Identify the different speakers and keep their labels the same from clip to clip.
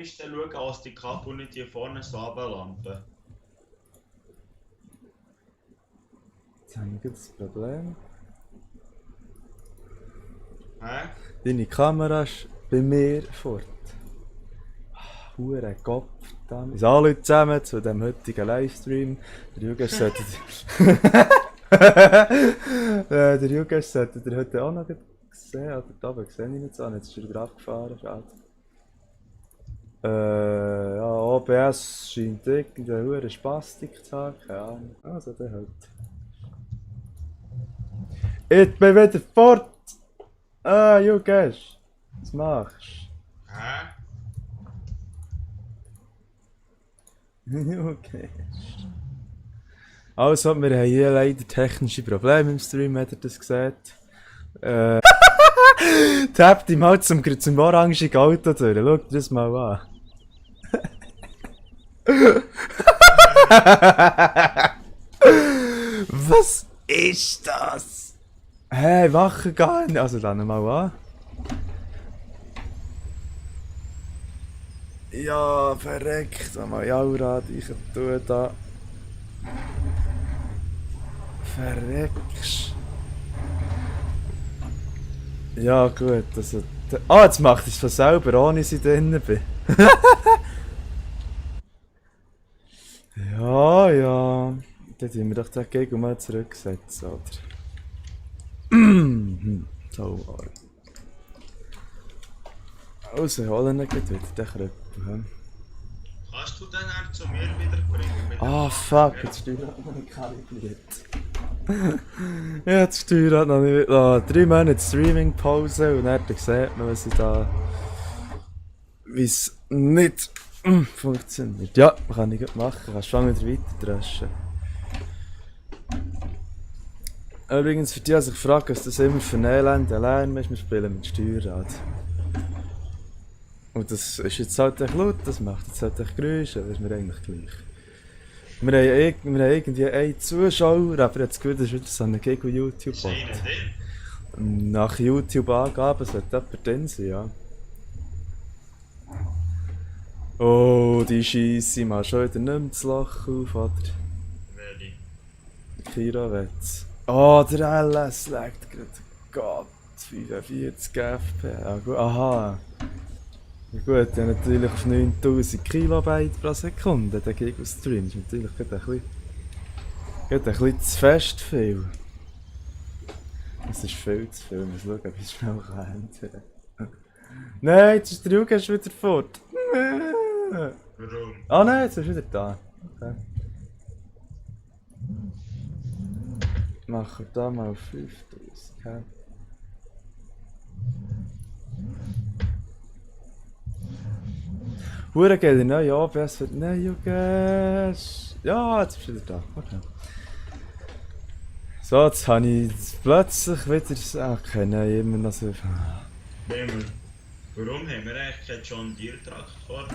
Speaker 1: Ist dann schauen, als die Kappe und nicht die vorne so Lampe.
Speaker 2: Jetzt habe ich das Problem.
Speaker 1: Hä?
Speaker 2: Deine Kamera ist bei mir fort. Hure Kopf. Wir alle zusammen zu dem heutigen Livestream. Der Jugesch sollte... der Jugesch sollte ihr heute auch noch sehen. Oder da oben sehe ich nicht so. Jetzt ist er wieder abgefahren. Schade. Ja, OBS scheint irgendeine hure Spastik zu haben. Keine Ahnung. Also der halt. Ich bin wieder fort! Ah, Jugesch. Was machst
Speaker 1: Hä?
Speaker 2: du? Jugesch. Also, wir haben hier leider technische Probleme im Stream, hat er das gesehen. Tappt ihm halt zum orangen Auto durch. Schau dir das mal an. Was ist das? Hey, wache gar nicht. Also dann mal an. Ja, verreckt. Mal Jaurad, ich tue da. Verreckst. Ja gut, also... Ah, jetzt macht es von selber, ohne dass ich drin bin. Ja, ja. Dann tun wir doch den Gegner mal zurücksetzen, oder? So, also, holen ihn gleich wieder, den Kröppel.
Speaker 1: Kannst du den dann zu mir wiederbringen?
Speaker 2: Ah, fuck, jetzt Steuerrad noch nicht kalibriert. Ja, das Steuerrad noch nicht... 3 Monate Streaming-Pause und dann sieht man, was ich da... Wie es nicht funktioniert. Ja, kann ich gut machen. Kannst schon wieder weiter dreschen. Übrigens, für die, die sich fragen, was das immer für ein Elend Lärm ist, wir spielen mit Steuerrad. Und das ist jetzt halt echt laut, das macht jetzt halt echt Geräusche, das ist mir eigentlich gleich. Wir haben irgendwie einen Zuschauer, aber jetzt gut, das ist wieder so ein Gig auf YouTube.
Speaker 1: Ist einer drin?
Speaker 2: Nach YouTube-Angaben sollte jemand drin sein, ja. Oh, die Scheisse mal schon wieder nicht mehr zu lachen auf, oder?
Speaker 1: Welche?
Speaker 2: Kirawetz. Oh, der LS legt gerade. Gott, 45 FPS. Ah, gut. Aha. Ja gut, ja natürlich auf 9000 Kilobyte pro Sekunde, der Gigastream. Das ist natürlich gerade ein bisschen zu fest viel. Das ist viel zu viel, wir schauen, ob ich schnell ändern kann. Nein, jetzt ist der Jugesch wieder fort.
Speaker 1: Warum?
Speaker 2: Ah nein, jetzt ist er wieder da. Okay. Machen wir da mal 5000. Okay. Hure geil, der neue OBS wird... Nein, Jugesch. Ja, jetzt bist du wieder da. Okay. So, jetzt habe ich plötzlich wieder... Okay, nein, immer noch so...
Speaker 1: Warum haben wir eigentlich keinen John Deere Traktor?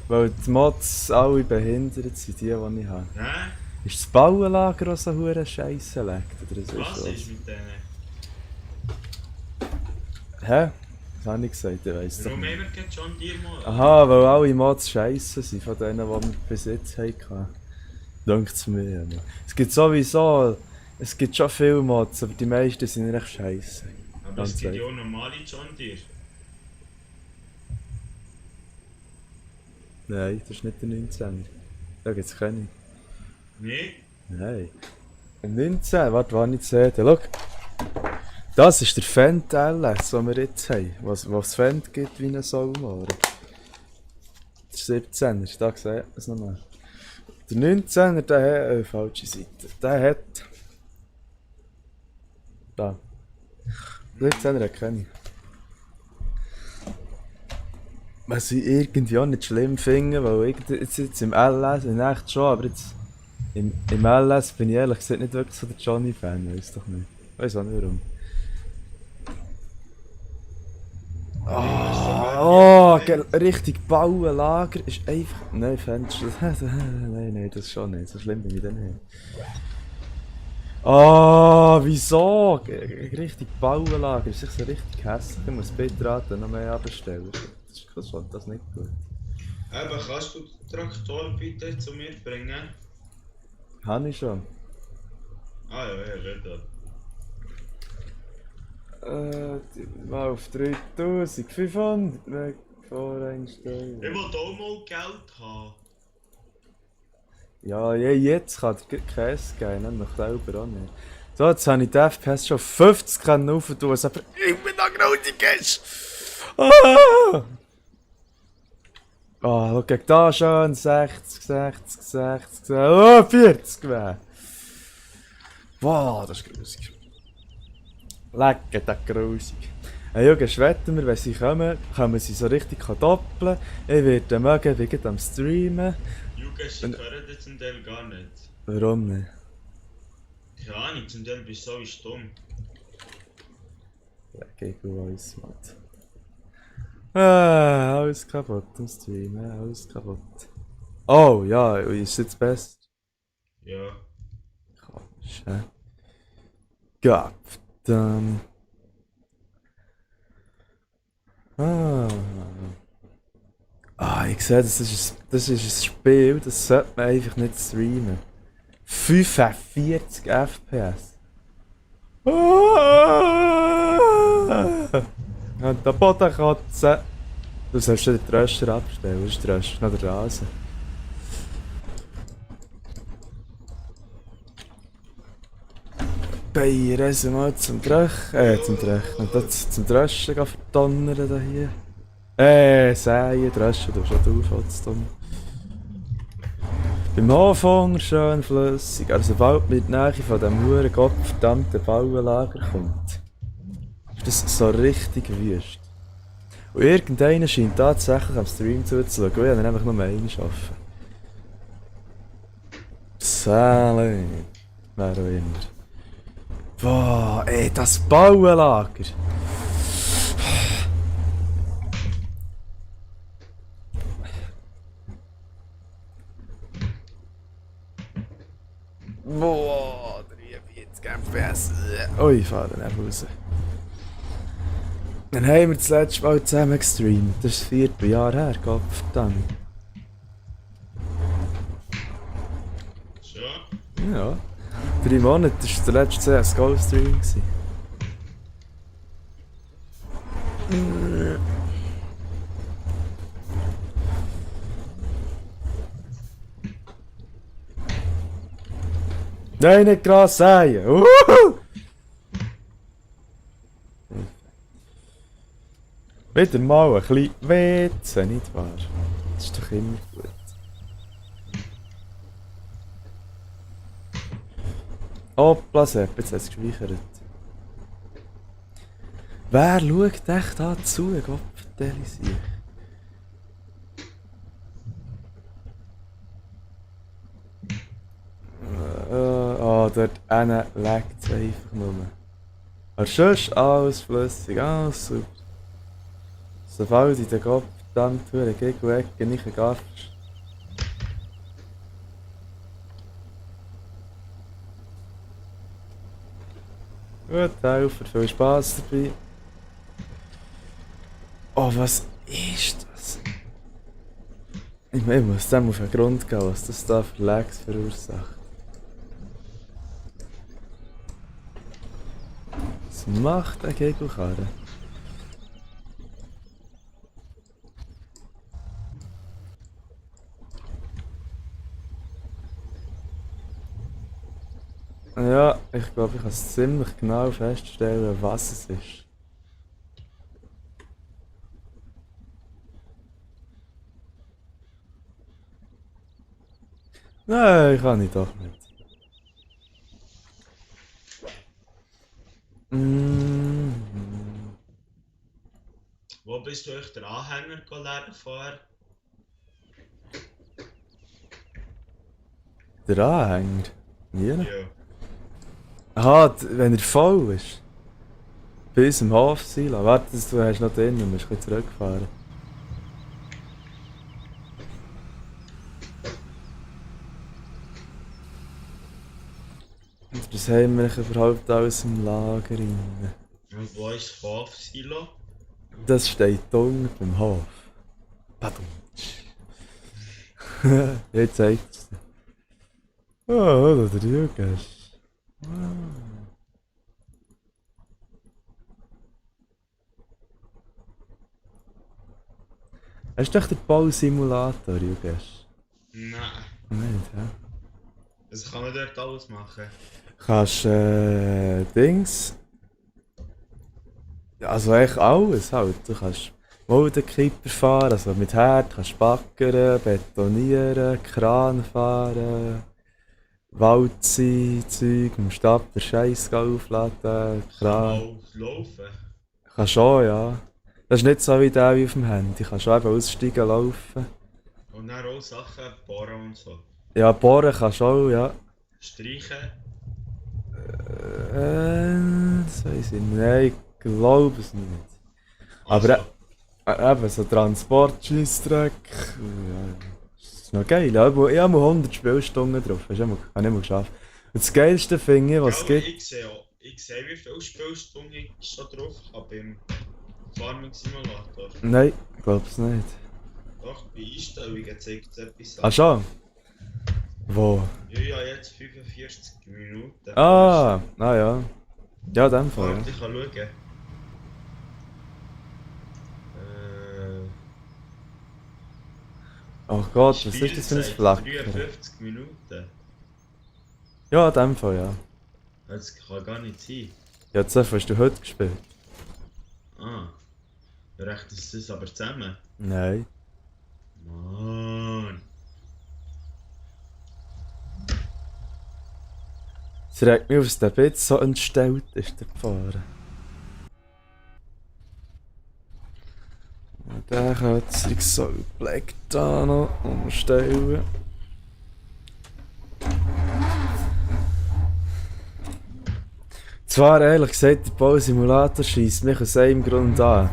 Speaker 2: Weil die Mods alle behindert sind, die ich habe.
Speaker 1: Hä?
Speaker 2: Ist das Bauenlager, das so hure Scheisse legt? Oder
Speaker 1: Was ist mit denen?
Speaker 2: Hä? Was habe ich gesagt? Ich weiss doch
Speaker 1: Warum
Speaker 2: nicht.
Speaker 1: haben wir keinen John Deere Mod?
Speaker 2: Aha, weil alle Mods scheisse sind von denen, die wir bis jetzt hatten. Denkt's mir. Es gibt sowieso... Es gibt schon viele Mods, aber die meisten sind recht scheisse.
Speaker 1: Aber es gibt ja auch normale John Deere.
Speaker 2: Nein, das ist nicht der 19er. Da gibt's keine.
Speaker 1: Nee?
Speaker 2: Nein. Im 19, warte, wann ich sehe. Schau. Das ist der Fendt LS, den wir jetzt haben. Was es Fendt gibt wie ein Saumohren. Der 17er, da sieht man es nochmal. Der 19er, der hat... falsche Seite. Der hat... Da. Der 19er hat keine. Was ich irgendwie auch nicht schlimm finde, weil jetzt im LS, in echt schon, aber jetzt... Im LS bin ich ehrlich gesagt nicht wirklich so der Johnny-Fan, weiß doch nicht. Weiß auch nicht warum. Richtig Bauenlager ist einfach... Nein, Fenster... nein, das schon nicht. So schlimm bin ich dann nicht. Ah, wieso? Richtig Bauenlager, ist sicher so richtig hässlich. Ich muss Bitraten noch mehr abstellen. Das ist das nicht gut.
Speaker 1: Eben, kannst du den Traktor bitte zu mir bringen?
Speaker 2: Habe ich schon.
Speaker 1: Ah ja, ja, bitte.
Speaker 2: Mal auf 3500 weg voreinstellen.
Speaker 1: Ich will auch mal Geld haben.
Speaker 2: Ja, jetzt kann der Käse geben, nämlich selber auch nicht. So, jetzt habe ich die FPS schon 50 raufgetan, was aber immer noch graudig ist. Ah! Oh, schau, gegen da schon 60, 60, 60, oh, 40 wäre. Wow, das ist grusig. Lecker, das ist grusig. Hey, Jungs, wetten wir, wenn sie kommen, können wir sie so richtig doppeln. Ich werde mögen, wegen am Streamen.
Speaker 1: Jugend, ich höre das zum Teil gar nicht.
Speaker 2: Warum nicht?
Speaker 1: Keine Ahnung, zum Teil bist du so stumm.
Speaker 2: Ja, gegen uns, Mann. Ah, alles kaputt am Stream, alles kaputt. Oh, ja, ist jetzt besser?
Speaker 1: Ja.
Speaker 2: Komisch, hä? Gottverdammt. Ich sehe, das ist ein Spiel, das sollte man einfach nicht streamen. 45 FPS. Und der Boden kotzen. Du sollst den Tröster abstellen, das ist der Tröster, noch der Rasen. Beir, also mal zum Trösten gehen verdonnern da hier. Säen, Trösten, du schon aufholst. Beim Anfang schön flüssig, aber sobald man in die Nähe von diesem huren gottverdammten Bauenlager kommt, ist das so richtig wüst. Und irgendeiner scheint tatsächlich am Stream zuzuschauen, weil ich nämlich nur einen arbeiten. Sally, wer auch immer. Boah, ey, das Bauenlager! Boah, 43 FPS. Ui, ich fahre nach Hause. Dann haben wir das letzte Mal zusammen gestreamt. Das ist 4 Jahre her, Gottverdammt.
Speaker 1: Schon?
Speaker 2: Ja. 3 Monate war der letzte CSGO-Stream. Nein, nicht Gras säen! Wieder mal ein bisschen wetzen, nicht wahr? Das ist doch immer gut. Hoppla, Sepp, jetzt hat es gespeichert. Wer schaut echt da zu? Gott vertelle sich. Dort hinten legt es einfach nur. Aber sonst alles flüssig, alles super. Sobald in den gottverdammten Gegend nicht gaffst. Gut, helfen, viel Spass dabei. Oh, was ist das? Ich muss dem auf den Grund gehen, was das da für Lags verursacht. Was macht ein Gegelkarren? Ja, ich glaube, ich kann es ziemlich genau feststellen, was es ist. Nein, kann ich doch nicht.
Speaker 1: Wo bist du euch den Anhänger lernen vorher?
Speaker 2: Der Anhänger? Hier?
Speaker 1: Ja.
Speaker 2: Aha, wenn er voll ist. Bei uns im Hof sein lassen. Warte, du hast noch drin, du musst ein bisschen zurückfahren. Was haben wir denn überhaupt alles im Lager drin?
Speaker 1: Und wo ist das Hofsilo?
Speaker 2: Das steht unten beim Hof. Badum. Jetzt zeigt es dir. Oh, der Jürgers. Hast du doch den Bausimulator, Jürgers?
Speaker 1: Nein.
Speaker 2: Nicht, hä?
Speaker 1: Was kann man dort alles machen?
Speaker 2: Kannst, Dings... Also eigentlich alles halt. Du kannst Moldekipper fahren, also mit Herd, kannst baggern, betonieren, Kran fahren, Walzen, Zeug, im Stapler Scheiss aufladen,
Speaker 1: Kann
Speaker 2: Kran.
Speaker 1: man auch laufen?
Speaker 2: Kannst schon, ja. Das ist nicht so wie der wie auf dem Handy. Kannst schon eben aussteigen, laufen.
Speaker 1: Und dann auch Sachen bohren und so.
Speaker 2: Ja, bohren kannst du auch, ja.
Speaker 1: Streichen?
Speaker 2: Das weiss ich nicht. Nein, ich glaube es nicht. Aber eben so Transport, Scheissdreck. Ja, das ist noch geil. Ja, ich habe mal 100 Spielstunden drauf. Hast du habe ich mal geschafft. Und das Geilste finde ich, was es gibt.
Speaker 1: Ich sehe, wie viele Spielstunden ich schon drauf habe beim Farming Simulator.
Speaker 2: Nein, ich glaube es nicht.
Speaker 1: Doch, bei Einstellungen zeigt es etwas
Speaker 2: Ah, schon? Wo?
Speaker 1: Ja, jetzt 45 Minuten.
Speaker 2: Ah ja. Ja, in dem Fall, ja.
Speaker 1: Warte, ich kann schauen.
Speaker 2: Oh Gott, was ist das für ein Flacker?
Speaker 1: 53 Minuten.
Speaker 2: Ja, in dem Fall, ja.
Speaker 1: Das kann gar nicht sein.
Speaker 2: Ja, das hast du heute gespielt?
Speaker 1: Ah. Rechnet das aber zusammen?
Speaker 2: Nein.
Speaker 1: Mann.
Speaker 2: Es regt mich auf, dass der Bit so entstellt ist, der Fahrer. Und der kann sich so Black da noch umstellen. Zwar ehrlich gesagt, der Bausimulator scheisst mich aus einem Grund an.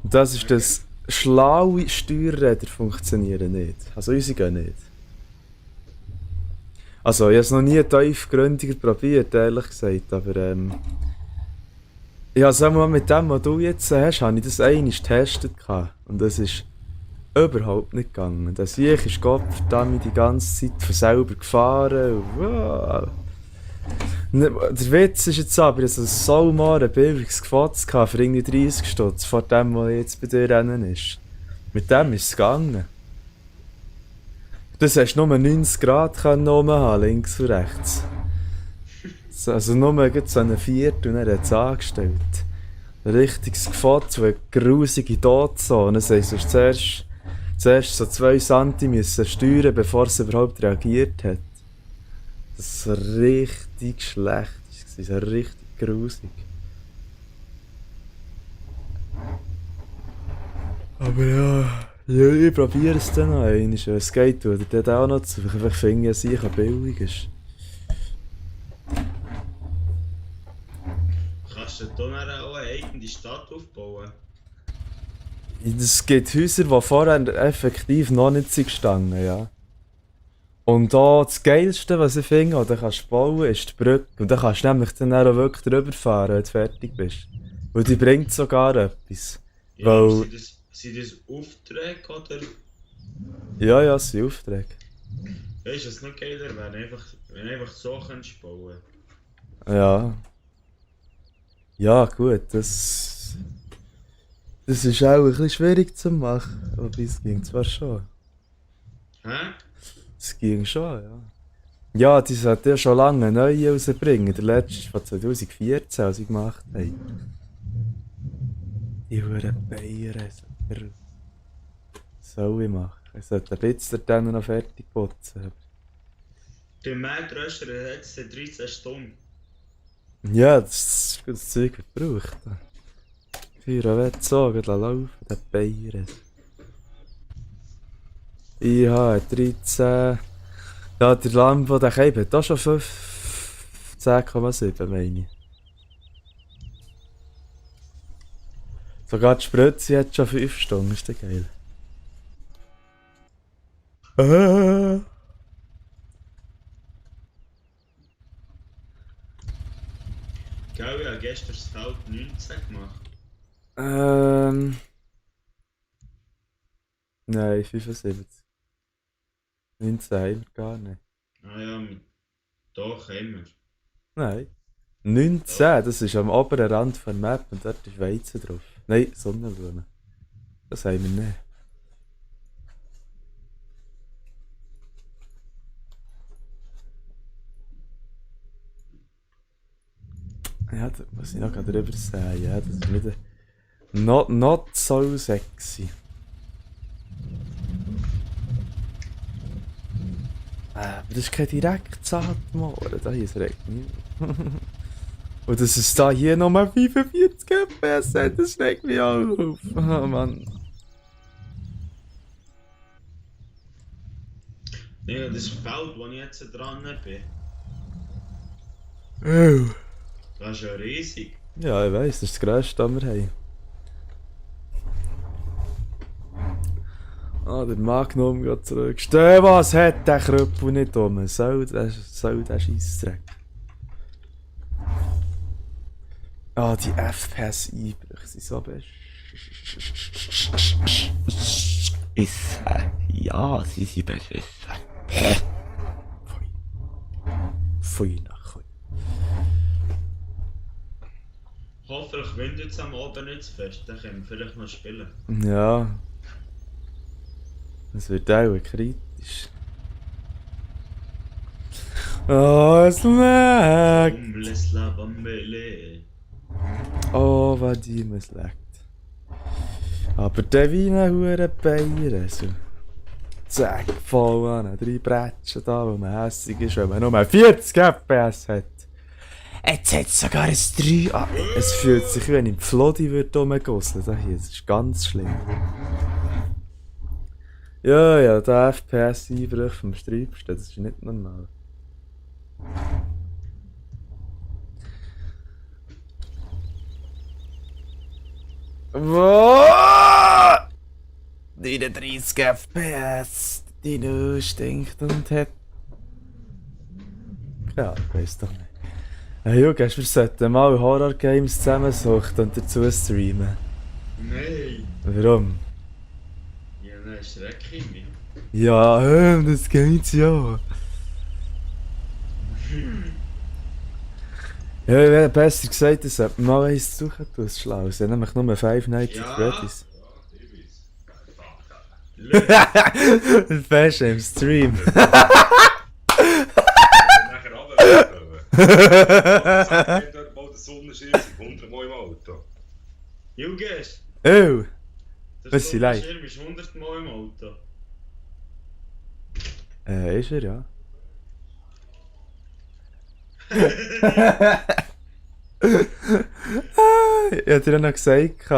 Speaker 2: Und das ist, dass schlaue Steuerräder funktionieren nicht. Also unsere gehen nicht. Also ich habe es noch nie tiefgründiger probiert, ehrlich gesagt, aber ich habe es auch mal mit dem, was du jetzt hast, habe ich das einmal getestet gehabt. Und das ist überhaupt nicht gegangen. Das Viech ist Gottverdammt die ganze Zeit von selber gefahren. Und, wow. Der Witz ist jetzt aber, dass es so mal ein billiges Gefotz für irgendwie 30 Stutz vor dem, was jetzt bei dir rennen ist. Mit dem ist es gegangen. Das hast du nur 90 Grad können haben, links und rechts. Also nur so einen Viertel und dann hat es angestellt. Ein richtiges Gefotz, eine grusige Todzone. Das heisst, du hast zuerst so 2 cm müssen steuern, bevor es überhaupt reagiert hat. Das war richtig schlecht. Das war richtig grusig. Aber ja, ich probiere es dann noch einmal. Es geht oder dort auch noch zu. Ich finde, dass es billig ist.
Speaker 1: Kannst du dann auch eine eigene Stadt aufbauen?
Speaker 2: Es gibt Häuser, die vorher effektiv noch nicht sind gestanden, ja. Und da das Geilste, was ich finde, was du kannst bauen, ist die Brücke. Und da kannst du nämlich dann auch wirklich drüber fahren, wenn du fertig bist. Weil die bringt sogar etwas.
Speaker 1: Ja,
Speaker 2: Weil...
Speaker 1: sind das Aufträge oder?
Speaker 2: Ja, es sind Aufträge.
Speaker 1: Weißt du, was noch geiler wäre, wenn du einfach so könntest bauen?
Speaker 2: Ja. Ja, gut, das ist auch ein bisschen schwierig zu machen. Aber es ging zwar schon.
Speaker 1: Hä?
Speaker 2: Es ging schon, ja. Ja, die sollten ja schon lange neue rausbringen. Der letzte ist von 2014, als ich gemacht habe. Ich würde Bayern soll ich machen. Ich sollte ein bisschen dann noch fertig putzen.
Speaker 1: Der Mähdröscher hat jetzt 13 Stunden.
Speaker 2: Ja, das ist das Zeug, das braucht. Für einen so, geht laufen, der Bayern. Ich habe 13. Ja, der Lambo, der Cape hat auch schon 10,7, meine ich. Sogar die Spritze hat schon 5 Stunden, ist das geil.
Speaker 1: habe gestern das Feld 19 gemacht.
Speaker 2: Nein, 75. 19 haben wir gar nicht.
Speaker 1: Ah ja, doch, immer.
Speaker 2: Nein. 19, das ist am oberen Rand der Map und dort ist Weizen drauf. Nein, Sonnenblume. Das haben wir nicht. Ja, da muss ich noch drüber sagen. Ja, das ist wieder not so sexy. Aber das ist kein Direktsaatmoor. Da hier ist regt mich. Und dass es da hier nochmal 45 FPS hat, das schreckt mich auch auf. Oh Mann.
Speaker 1: Ja, das Feld, wo ich jetzt dran bin,
Speaker 2: Oh.
Speaker 1: das ist ja riesig.
Speaker 2: Ja, ich weiss, das ist das grösste, was wir haben. Ah, der Magnum geht zurück. Steh, was hat der Krüppel nicht um? Soll der Scheissdreck. Ah, die FPS-Einbrüche sind so best. Ja, sie sind beschissen. Pfui nach.
Speaker 1: Hoffentlich windet es am Abend nicht zu fest, dann können wir vielleicht noch spielen.
Speaker 2: Ja. Das wird auch kritisch. Oh, es leckt!
Speaker 1: Umles la Bambele.
Speaker 2: Oh, was die mir es leckt. Aber der Wein hure Bayer, so. Zack, voll an, 3 Bretschen da, wo man hässig ist, wenn man nur 40 FPS hat. Jetzt hat es sogar ein 3. Ah, es fühlt sich wie wenn ich im Flodi rumgegosselt würde. Das ist ganz schlimm. Ja, der FPS-Einbruch vom Streibsten, das ist nicht normal. Wow! 39 FPS! Die Nuss stinkt und hat... Ja, ich weiss doch nicht. Hey Junge, wir sollten mal Horror-Games zusammensuchen und dazu streamen.
Speaker 1: Nein!
Speaker 2: Warum?
Speaker 1: Ja, dann schrecke ich mich.
Speaker 2: Ja, das geht's ja. Ja, ich hätte besser gesagt, dass ich mal eins suchen tun, das ist schlau. Es sind nämlich nur 5 Nights at Freddy's. Das Beste im Stream.
Speaker 3: Nachher runterlaufen. Sag mir dort mal den Sonnenschirm, sind 100 Mal im Auto.
Speaker 1: Junges!
Speaker 2: Oh!
Speaker 1: Der
Speaker 2: Was ist live?
Speaker 1: Sonnenschirm ist 100 Mal im Auto.
Speaker 2: Ist er, ja. Ich hab dir noch gesagt,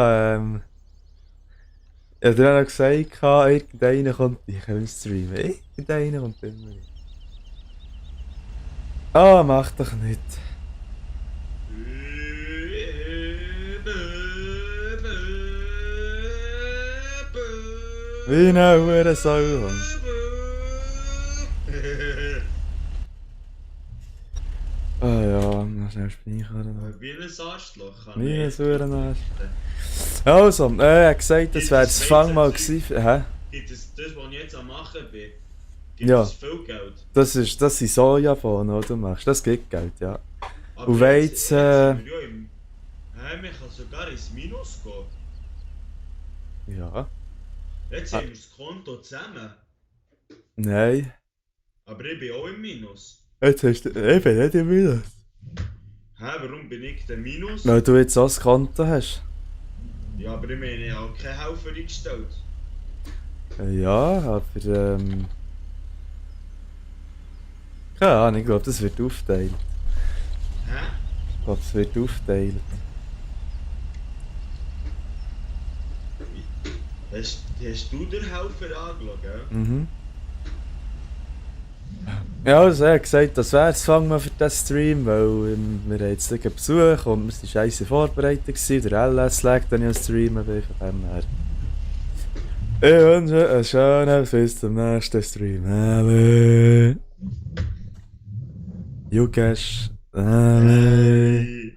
Speaker 2: irgendeiner kommt. Ich kann streamen. Irgendeiner kommt immer. Ah, mach doch nicht. Wie eine hure Sau. Ah ja, noch schnell speichern.
Speaker 1: Wie ein Arschloch. kann
Speaker 2: Wie ein
Speaker 1: ich-
Speaker 2: Sauernasch. Also, er hat gesagt, das wäre das Fangmal gewesen. Hä?
Speaker 1: Gibt es das, was ich jetzt am machen bin? Gibt
Speaker 2: Ja.
Speaker 1: es viel Geld?
Speaker 2: Das sind Sojabohnen, die du machst. Das gibt Geld, ja.
Speaker 1: Aber
Speaker 2: Und
Speaker 1: jetzt sind
Speaker 2: Weizen.
Speaker 1: wir ja im... Hä, man kann sogar ins Minus gehen.
Speaker 2: Ja.
Speaker 1: Jetzt
Speaker 2: Ah.
Speaker 1: haben wir das Konto zusammen.
Speaker 2: Nein.
Speaker 1: Aber ich bin auch im Minus.
Speaker 2: Jetzt hast du eben nicht im Minus.
Speaker 1: Hä, warum bin ich der Minus?
Speaker 2: Weil du jetzt auch das Konto hast.
Speaker 1: Ja, aber ich meine, ich habe keine Helfer eingestellt.
Speaker 2: Ja, aber keine Ahnung, ich glaube, das wird aufteilt.
Speaker 1: Hä?
Speaker 2: Ich glaube, es wird aufteilt.
Speaker 1: Hast du den Helfer angeschaut, gell?
Speaker 2: Mhm. Ja, also er hat gesagt, das wäre das Fangmal für den Stream, weil wir haben jetzt einen Besuch und wir waren scheisse vorbereitet gewesen. Der LS legt dann ja streamen, von dem her. Ich wünsche einen schönen bis zum nächsten Stream. Jugesh.
Speaker 1: Hey.